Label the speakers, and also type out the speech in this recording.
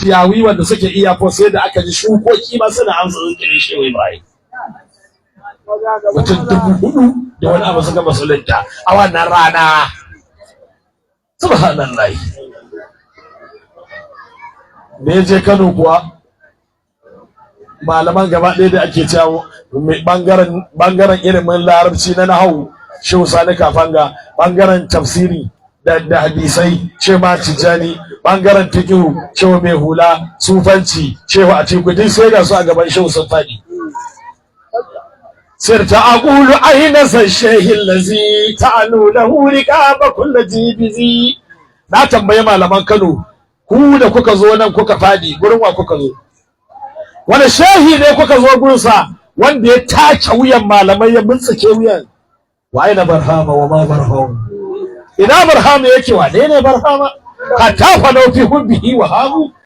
Speaker 1: Ciyawi wanda suke iya ko sai da aka ji shukoki ma suna amsa zikirin Shehu Ibrahim. Mutum 4000 da wani abu suka musulunta a wannan rana. Subhanallah. Da ya je Kano kuwa, malaman gaba ɗaya da ake cewa mai bangaren ilimin Larabci na nahawu, Shehu Sani Kafanga, bangaren tafsiri da hadisai, Shehu Tijjani, bangaren fiqhu, Shehu Mai Hula, sufanci, Shehu Atiku, duk sai ga su a gaban Shehu sun faɗi. Sirta aqulu aina shehi allazi ta'alu lahu riqaba kulli jibizi. Na tambayi malaman Kano, ku da kuka zo nan kuka fadi, gurin wa kuka zo? Wani shehi ne kuka zo gurinsa wanda ya take wuyan malamai, ya mintsike wuyan? Wa aina Barhama wa ma Barham? Ina Barhama yake? Wane ne Barhama? Hatta fa law fi hubbihi wa hamu.